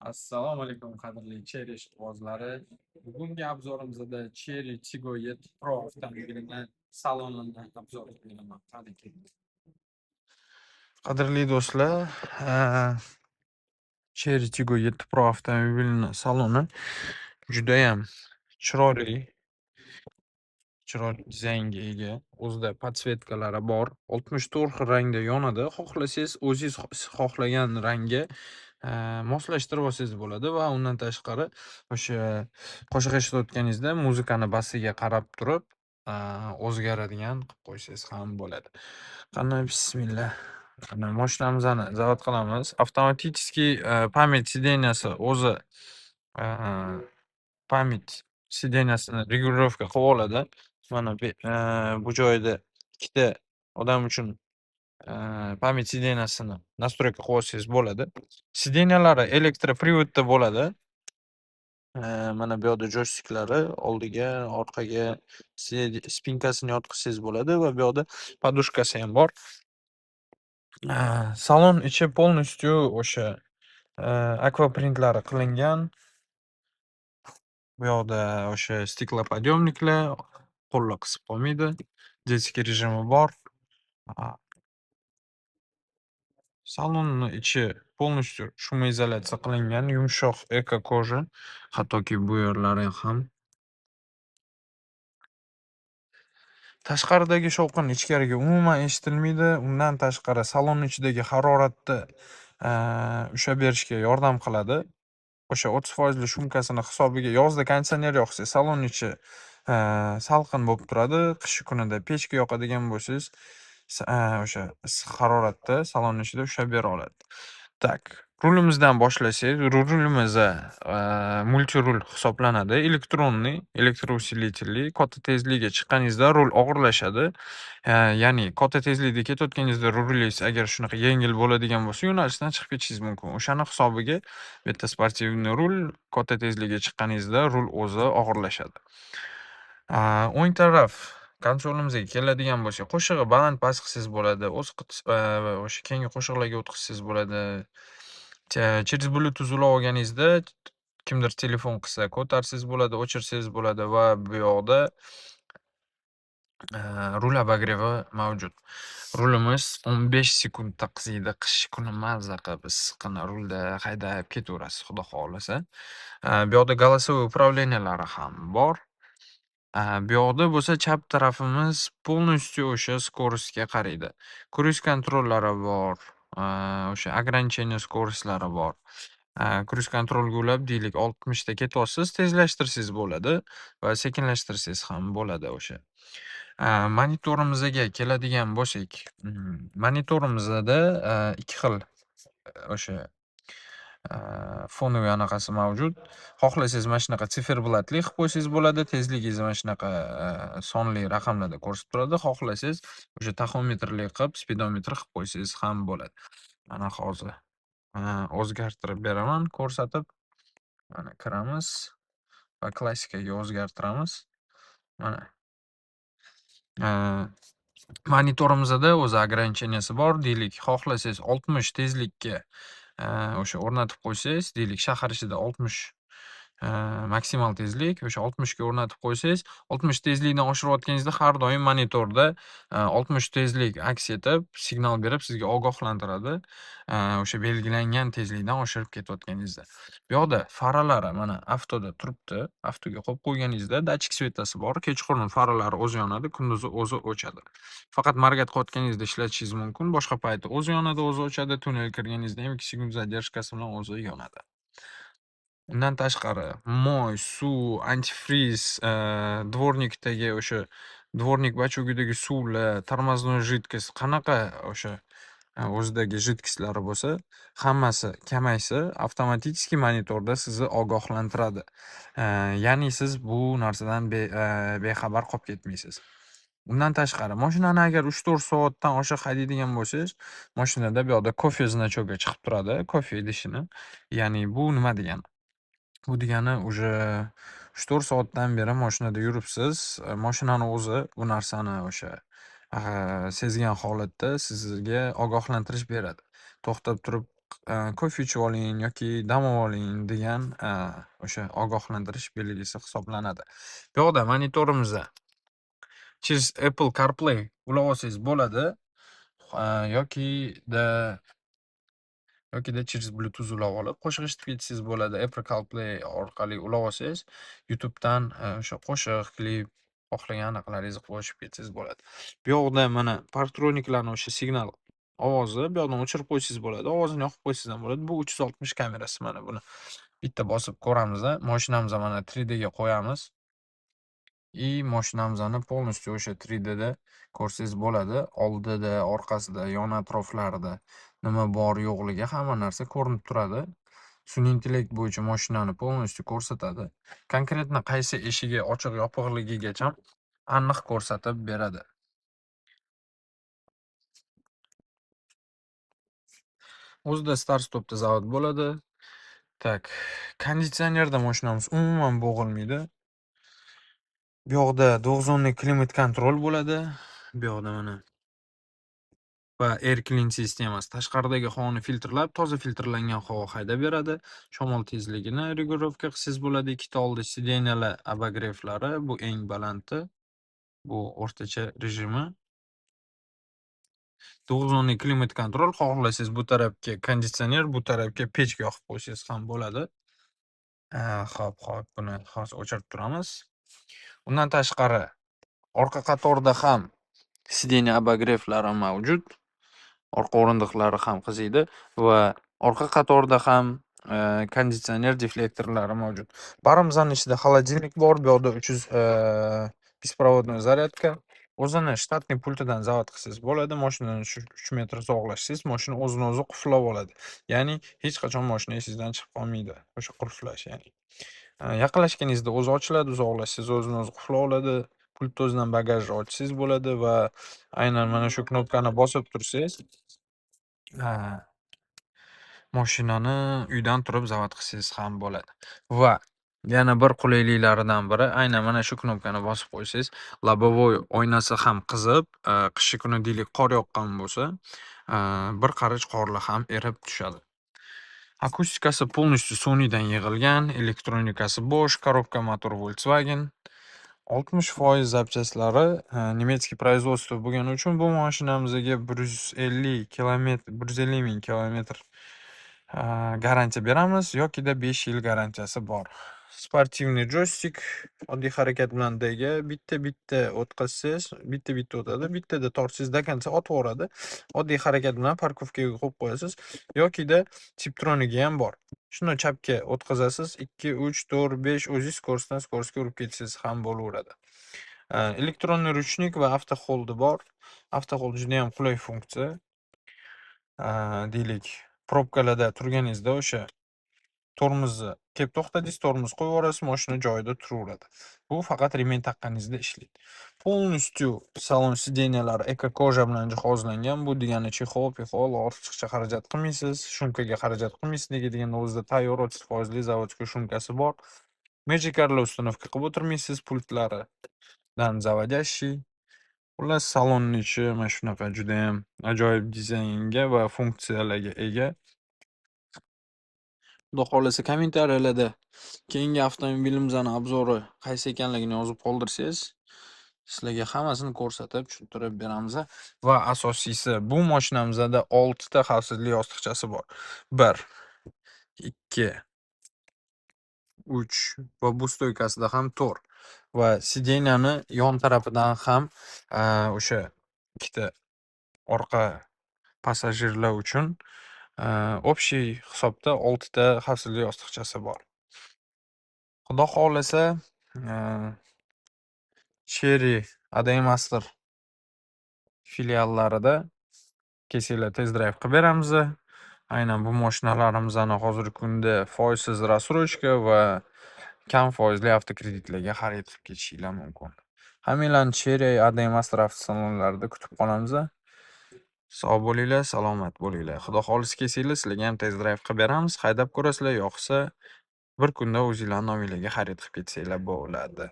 Assalomu alaykum, qadrli Chery ishqibozlari. Bugungi обзор imizda Chery Tiggo 7 Pro avtomobilini salonini обзор qilib beraman. Qani, ketdik. Qadrli do'stlar, Chery Tiggo 7 Pro avtomobilini saloni judayam chiroyli, chiroyli dizaynga ega. O'zida подсветка lari bor. 64 xil rangda yonadi. Xohlasangiz, o'zingiz xohlagan rangga moslashtirib olsangiz bo'ladi va undan tashqari o'sha qo'shiq eshitayotganingizda muzikani basiga qarab turib, o'zgaradigan qilib qo'ysangiz ham bo'ladi. Qani, bismillah. Mana, moshinamizni zavod qilamiz. Avtomatический память сиденья si, o'zi память сиденья sini регулировка qilib oladi. Mana bu joyida ikkita odam uchun память сиденья sini настройка qilib olsangiz bo'ladi. Сиденья lari электропривод da bo'ladi. Mana bu yoqda joystiklari oldiga, orqaga, спинка sini yotqizsangiz bo'ladi va bu yoqda подушка si ham bor. Salon ichi полностью o'sha akvaprintlari qilingan. Bu yoqda o'sha стеклоподъемник lar, qo'llar qisib qolmaydi. Детский rejimi bor. Salonni ichi полностью шумоизоляция qilingan, yumshoq эко кожа, hattoki bu yerlari ham. Tashqaridagi shovqin ichkariga umuman eshitilmaydi. Undan tashqari salon ichidagi haroratni ushlab berishga yordam qiladi. O'sha 30 foizli шумка sini hisobiga yozda konditsioner yoqsangiz, salon ichi salqin bo'lib turadi. Qish kunida pechka yoqadigan bo'lsangiz, o'sha issiq haroratda salon ichida ushlab bera oladi. Так, rulimizdan boshlasak, rulimiz мультируль hisoblanadi. Электронный, электроусилитель li. Katta tezlikka chiqqaningizda rul og'irlashadi. Ya'ni katta tezlikda ketayotganingizda rulingiz agar shunaqa yengil bo'ladigan bo'lsa, yo'nalishdan chiqib ketishingiz mumkin. O'shani hisobiga bu yerda спортивный rul, katta tezlikka chiqqaningizda rul o'zi og'irlashadi. O'ng taraf konsolimizga keladigan bo'lsak, qo'shig'i baland-past qilsangiz bo'ladi. O'z o'sha keyingi qo'shiqlarga o'tkazsangiz bo'ladi. Через Bluetooth ulab olganingizda kimdir telefon qilsa ko'tarsangiz bo'ladi, o'chirsangiz bo'ladi va bu yoqda rul обогрев i mavjud. Rulimiz 15 sekundda qiziydi. Qish kuni mazza qilib issiqqina rulda haydab ketaverasiz, Xudo xohlasa. Bu yoqda голосовой управления lari ham bor. Bu yoqda bo'lsa chap tarafimiz полностью o'sha скорость ga qaraydi. Круиз контроль lari bor, o'sha ограничение скорость lari bor. Круиз контроль ga ulab, deylik, 60 ta ketyapsiz, tezlashtirsangiz bo'ladi va sekinlashtirsangiz ham bo'ladi o'sha. Monitorimizga keladigan bo'lsak, monitorimizda ikki xil o'sha фоновый anaqasi mavjud. Xohlasangiz, mana shunaqa циферблат li qilib qo'ysangiz bo'ladi, tezligingizni mana shunaqa sonli raqamlarda ko'rsatib turadi. Xohlasangiz, o'sha taxometrli qilib, spidometr qilib qo'ysangiz ham bo'ladi. Mana, hozir o'zgartirib beraman ko'rsatib. Mana, kiramiz va klassikaga o'zgartiramiz. Mana. Monitorimizda o'zi ограничение si bor. Deylik, xohlasangiz, 60 tezlikka o'sha o'rnatib qo'ysangiz, deylik, shahar ichida 60 maksimal tezlik, o'sha 60 ga o'rnatib qo'ysangiz, 60 tezlikdan oshirayotganingizda har doim monitorda 60 tezlik aks etib, signal berib, sizga ogohlantiradi. O'sha belgilangan tezlikdan oshirib ketayotganingizda. Bu yoqda faralari, mana, avtoda turibdi. Avtoga qo'yib qo'yganingizda датчик света si bor. Kechqurun faralari o'zi yonadi, kunduzi o'zi o'chadi. Faqat моргать qilayotganingizda ishlatishingiz mumkin. Boshqa payti o'zi yonadi, o'zi o'chadi. Tunnel kirganingizda ham 2 sekund задержка si bilan o'zi yonadi. Undan tashqari moy, suv, antifriz, дворник dagi o'sha дворник бачок idagi suvlar, тормозной жидкость, qanaqa o'sha o'zidagi жидкость lari bo'lsa, hammasi kamaysa, avtomatически monitorda sizni ogohlantiradi. Ya'ni siz bu narsadan bexabar qolib ketmaysiz. Undan tashqari, moshinani agar 3-4 soatdan oshiq haydaydigan bo'lsangiz, moshinada bu yoqda kofe значок i chiqib turadi, kofe idishini. Ya'ni bu nima degani? Bu degani уже 3-4 soatdan beri moshinada yuribsiz. Moshinani o'zi bu narsani o'sha sezgan holatda sizga ogohlantirish beradi. To'xtab turib Kofe ichib oling yoki dam oling degan o'sha ogohlantirish belgisi hisoblanadi. Bu yoqda monitorimizda через Apple CarPlay ulab olsangiz bo'ladi, yokida через Bluetooth ulab olib qo'shiq eshitib ketsangiz bo'ladi. Apple CarPlay orqali ulab olsangiz, YouTube'dan o'sha qo'shiq, klip, xohlagan anaqalaringizni qo'shib ketsangiz bo'ladi. Bu yoqda mana parktroniklarni o'sha signal ovozi, bu yoqdan o'chirib qo'ysangiz bo'ladi, ovozini yoqib qo'ysangiz ham bo'ladi. Bu 360 kamerasi, mana buni bitta bosib ko'ramiz. Mashinamizni mana 3D ga qo'yamiz. И mashinamizni полностью o'sha 3D da ko'rsangiz bo'ladi. Oldida, orqasida, yon atroflarida nima bor yo'qligi, hamma narsa ko'rinib turadi. Sun'iy intellekt bo'yicha mashinani полностью ko'rsatadi. Конкретно qaysi eshigi ochiq yopiqligigacha aniq ko'rsatib beradi. O'zida start stopda zavod bo'ladi. Так, konditsionerda mashinamiz umuman bo'g'ilmaydi. Bu yoqda двухзонный климат-контроль bo'ladi. Bu yoqda mana va Air Clean sistemasi tashqaridagi havoni filtrlab, toza filtrlangan havo haydab beradi. Shamol tezligini регулировка qilsangiz bo'ladi. Ikkita oldi сиденья lar обогрев lari, bu eng balanti. Bu o'rtacha rejimi. Двухзонный климат-контроль, xohlasangiz bu tarafga konditsioner, bu tarafga pechka yoqib qo'ysangiz ham bo'ladi. Xo'p, buni hozir o'chirib turamiz. Undan tashqari orqa qatorda ham сиденья обогрев lari mavjud. Orqa o'rindiqlari ham qiziydi va orqa qatorda ham konditsioner deflektorlari mavjud. Barimizning ichida холодильник bor, bu yoqda 300 беспроводной зарядка. O'zini штатный pultidan zavod qilsangiz bo'ladi. Mashinadan 3 metr uzoqlashsangiz, mashina o'zini o'zi qulflab oladi. Ya'ni hech qachon mashina esingizdan chiqib qolmaydi. O'sha qulflash, ya'ni. Yaqinlashganingizda o'zi ochiladi, uzoqlashsangiz o'zini o'zi qulflab oladi. Pultni o'zidan bagajni ochsangiz bo'ladi va aynan mana shu knopkani bosib tursangiz, mashinani uydan turib zavod qilsangiz ham bo'ladi. Va yana bir qulayliklaridan biri, aynan mana shu knopkani bosib qo'ysangiz, лобовой oynasi ham qizib, qishi kuni, deylik, qor yoqqan bo'lsa, bir qarich qorlar ham erib tushadi. Akustikasi полностью Sonydan yig'ilgan, elektronikasi Bosch, коробка motor Volkswagen. 60% запчасть lari немецкий производство bo'lgani uchun bu mashinamizga 150 kilometr, 150 ming kilometr garantiya beramiz yokida 5 yil garantiyasi bor. Спортивный joystik, oddiy harakat bilan D ga bitta-bitta o'tkazsangiz, bitta-bitta o'tadi, bittada tortsangiz, до конца otib yuboradi. Oddiy harakat bilan парковка ga qo'yib qo'yasiz yokida Tiptronigi ham bor. Shuni chapga o'tkazasiz, 2, 3, 4, 5, o'zingiz скорость dan скорость ga urib ketsangiz ham bo'laveradi. Электронный ручник va avto holdi bor. Avto hold judayam qulay funksiya. Deylik, пробка larda turganingizda o'sha tormozni kelib to'xtadingiz, tormoz qo'yib yuborasiz, mashina joyida turaveradi. Bu faqat ремень taqqaningizda ishlaydi. Полностью salon сиденья lari эко кожа bilan jihozlangan. Bu degani чехол, pexol ortiqcha xarajat qilmaysiz, шумка ga xarajat qilmaysiz. Nega deganda, o'zida tayyor 30 foizli заводской шумка si bor. Magic Car'lar установка qilib o'tirmaysiz, pultlaridan заводящий. Xullas, salonni ichi mana shunaqa judayam ajoyib dizaynga va funksiyalarga ega. Xudo xohlasa, kommentariyalarda keyingi avtomobilimizni обзор i qaysi ekanligini yozib qoldirsangiz, sizlarga hammasini ko'rsatib, tushuntirib beramiz. Va asosiysi, bu mashinamizda 6 ta xavfsizlik yostiqchasi bor. 1, 2, 3 va bu стойка sida ham 4 va сиденья ni yon tarafidan ham o'sha ikkita orqa passajirlar uchun общий hisobda 6 ta xavfsizlik yostiqchasi bor. Xudo xohlasa, Chery ADM Master filiallarida kelsanglar, test drive qilib beramiz. Aynan bu mashinalarimizni hozirgi kunda foizsiz рассрочка va kam foizli avtokreditlarga xarid qilib ketishinglar mumkin. Hammanglarni Chery ADM Master avtosalonlarida kutib qolamiz. Sog' bo'linglar, salomat bo'linglar. Xudo xohlasa, kelsanglar, sizlarga ham test drive qilib beramiz. Haydab ko'rasizlar, yoqsa, bir kunda o'zinglarni nominglarga xarid qilib ketsanglar bo'ladi.